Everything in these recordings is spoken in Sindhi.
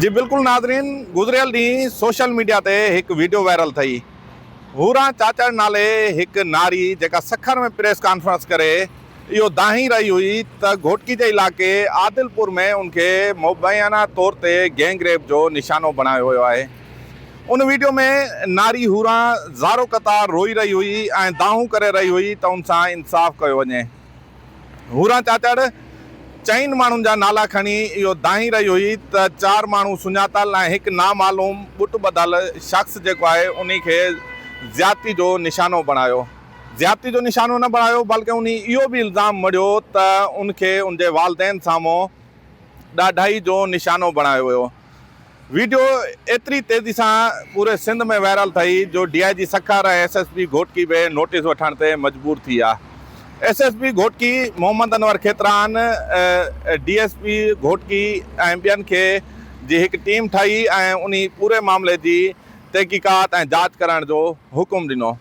جي بلڪل ناظرين گذريل ڏينهن سوشل ميڊيا تي هڪ ويڊيو وائرل ٿئي هوران چاچڙ نالي هڪ ناري جيڪا سکر ۾ پريس ڪانفرنس ڪري اهو دانهين رهي هئي ته گهوٽڪي جي علائقي عادل پور ۾ ان کي مبينا طور تي گينگ ريپ جو نشانو بڻايو ويو آهي ان ويڊيو ۾ ناري هوران زارو قطار روئي رهي هئي ۽ دانهون ڪري رهي هئي ته ان سان انصاف ڪيو وڃي. هوران چاچڙ چئن ماڻهن جا نالا کڻي اهو دانهين رهي هئي ته چار ماڻهو سڃاتل ۽ هڪ نامعلوم ٻٽ ٻڌل شخص جيڪو آهي انهي کي زيادتي جو نشانو بڻايو. زيادتي جو نشانو نه بڻايو بلڪه انهي اهو به الزام مڙهيو ته ان کي ان جي والدين سامهون ڏاڍائي جو نشانو بڻايو ويو. ويڊيو ايتري تيزي سان پوري سنڌ ۾ وائرل ٿئي جو D I G Sukkur ۽ S S P Ghotki به نوٽيس وٺڻ تي مجبور ٿي ويا. S S P Ghotki Muhammad Anwar Khetran D S P Ghotki ۽ ٻين کي جي هڪ ٽيم ٺاهي ۽ انهي پوري معاملي جي تحقيقات ۽ جاچ ڪرڻ جو حڪم ڏنو.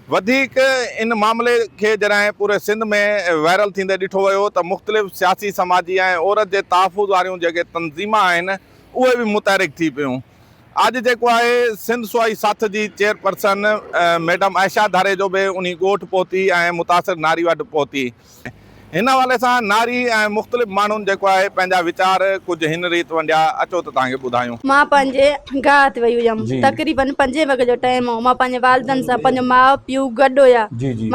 وڌيڪ ان معاملي کي جڏهن پوري سنڌ ۾ وائرل ٿيندي ڏٺو ويو ته مختلف سياسي سماجي ۽ عورت جي تحفظ واريون جيڪي تنظيمان آهن اهي به متحرڪ ٿي پيون اڄ جيڪو آهي سنڌ سوائي ساٿ جي چيئرپرسن ميڊم عائشه ڌاريجو به انهي ڳوٺ پهتي ۽ متاثر ناري وٽ پهتي هن حوالي سان ناري ۽ مختلف ماڻهن جيڪو آهي پنهنجا ويچار ڪجهه هن ريت ونڊيا اچو ته توهان کي ٻڌايون. مان پنهنجي گاهه تي وئي هيم تقريبن پنجين وڳي جو ٽائيم هو مان پنهنجي والدن سان پنهنجو ماء پيء گڏ هيا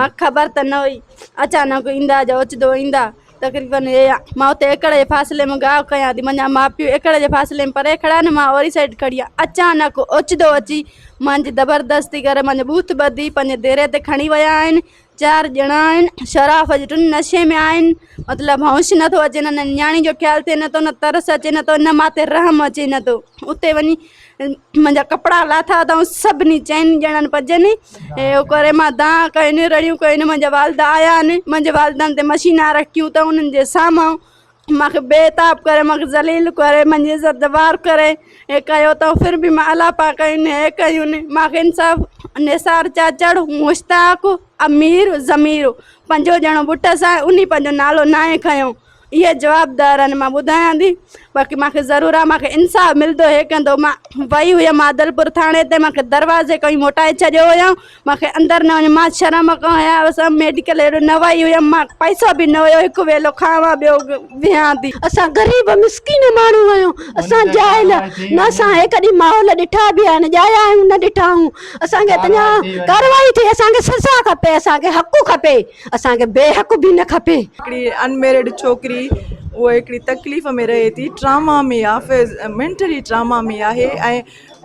مان کي خبر ته نه هئي اچانڪ ايندا جا اوچتو ايندا تقريبن هي مان اتي ايڪڙ جي فاصلي ۾ گاهه ڪيان ٿي منهنجا ماء پيء ايڪڙ جي فاصلي ۾ پري کڙا آهن مان اوري سائيڊ کڙي آهيان اچانڪ اوچتو اچي منهنجي زبردستي ڪري منهنجو ٻوٿ ٻڌي پنهنجي ديري تي کڻي ويا آهن چار ڄڻا آهن شراف جي ٽن نشي ۾ آهن مطلب هوش نٿو اچي نه نياڻي جو خيال ٿئي نٿو نه ترس اچي نٿو نه مان تي رحم اچي نٿو اتي وڃي منهنجا ڪپڙا لاٿا اٿئون سڀني چئن ڄڻن پنجن اهو ڪري مان دانهن ڪين رڙيون ڪين منهنجا والدا آيا آهن منهنجي والدن تي مشينا رکيون اٿئون انهن جي سامهون مان کي بي تاب ڪري مان کي ذليل ڪري منهنجي عزت تي وار ڪري هي ڪيو اٿئون ڦر به مان الله پاڪ ڪيون هي ڪيون مان کي انصاف نثار چاچڙ مشتاق امير ضمير پنجو ڄڻو بٽس آهي انهي پنهنجو نالو ناهي کنيو اهي جوابدار آهن مان ٻڌايان ٿي باقي مان کي ضرور آهي مان کي انصاف ملندو هي ڪندو مان وئي هيم عادلپور ٿاڻي تي مان کي دروازي کان ئي موٽائي ڇڏيو هيو مان کي اندر نه وڃ مان شرم کان حيا سان ميڊيڪل اهڙو نه وئي هيم مان پئسو به نه هيو هڪ ويلو کاوان ٻيو ويهان ٿي. اسان غريب مسڪين ماڻهو آهيون اسان جاهل نه اسان هي ڪڏهن ماحول ڏٺا به آهن ڄايا آهيون نه ڏٺا آهيون اسان کي اڃا ڪارروائي ٿئي اسان کي سزا کپي اسان کي حق کپي اسان کي بي حق به نه کپي. هڪڙي ان ميرڊ ڇوڪري اها هڪڙي تڪليف ۾ رهي ٿي ٽراما ۾ آ مينٽلي ٽراما ۾ آهي ۽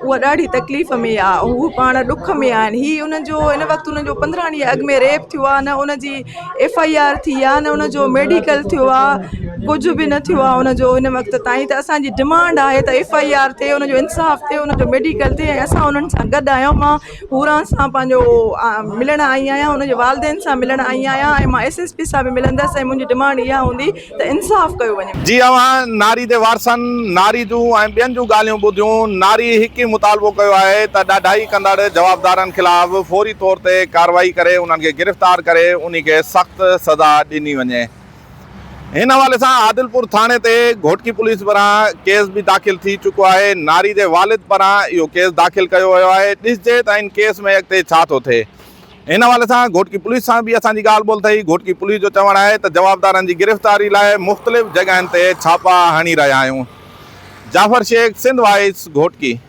اها ڏاڍي تڪليف ۾ آ هو پاڻ ڏک ۾ آهن هي ان جو هن وقت ان جو پندرهن ڏينهن اڳ ۾ ريپ ٿيو آ نه ان جي ايف I R ٿي آ نه ان جو ميڊيڪل ٿيو آ ڪجهه به نه ٿيو آ ان جو هن وقت تائين ته اسانجي ڊمانڊ آهي ته ايف I R ٿئي ان جو انصاف ٿئي ان جو ميڊيڪل ٿئي ۽ اسان انهن سان گڏ آهيون مان حوران سان پنهنجو ملڻ آئي آهيان ان جي والدين سان ملڻ آئي آهيان ۽ مان ايس ايس پي سان به ملندس ۽ منهنجي ڊمانڊ اها هوندي ته انصاف ڪيو وڃي. جي اوهان ناري جي وارثن، ناري جون ۽ ٻين جون ڳالهيون ٻڌيون، ناري هڪ ئي مطالبو ڪيو آهي ته ڏاڍائي ڪندڙ جوابدارن خلاف فوري طور تي ڪارروائي ڪري انهن کي گرفتار ڪري انهي کي سخت سزا ڏني وڃي. هن حوالي سان عادلپور ٿاڻي تي گهوٽڪي پوليس پاران ڪيس به داخل ٿي چڪو آهي، ناري جي والد پاران اهو ڪيس داخل ڪيو ويو آهي، ڏسجي ته ان ڪيس ۾ اڳتي ڇا ٿو ٿئي. ان حوالي سان گهوٽڪي پوليس سان به اسان جي ڳالهه ٻولهه ٿي، گهوٽڪي پوليس جو چوڻ آهي ته جوابدارن جي گرفتاري لاء مختلف جڳهين تي ڇاپا هڻي رهيا آهيون، جعفر شيخ، سنڌ وائس، گهوٽڪي.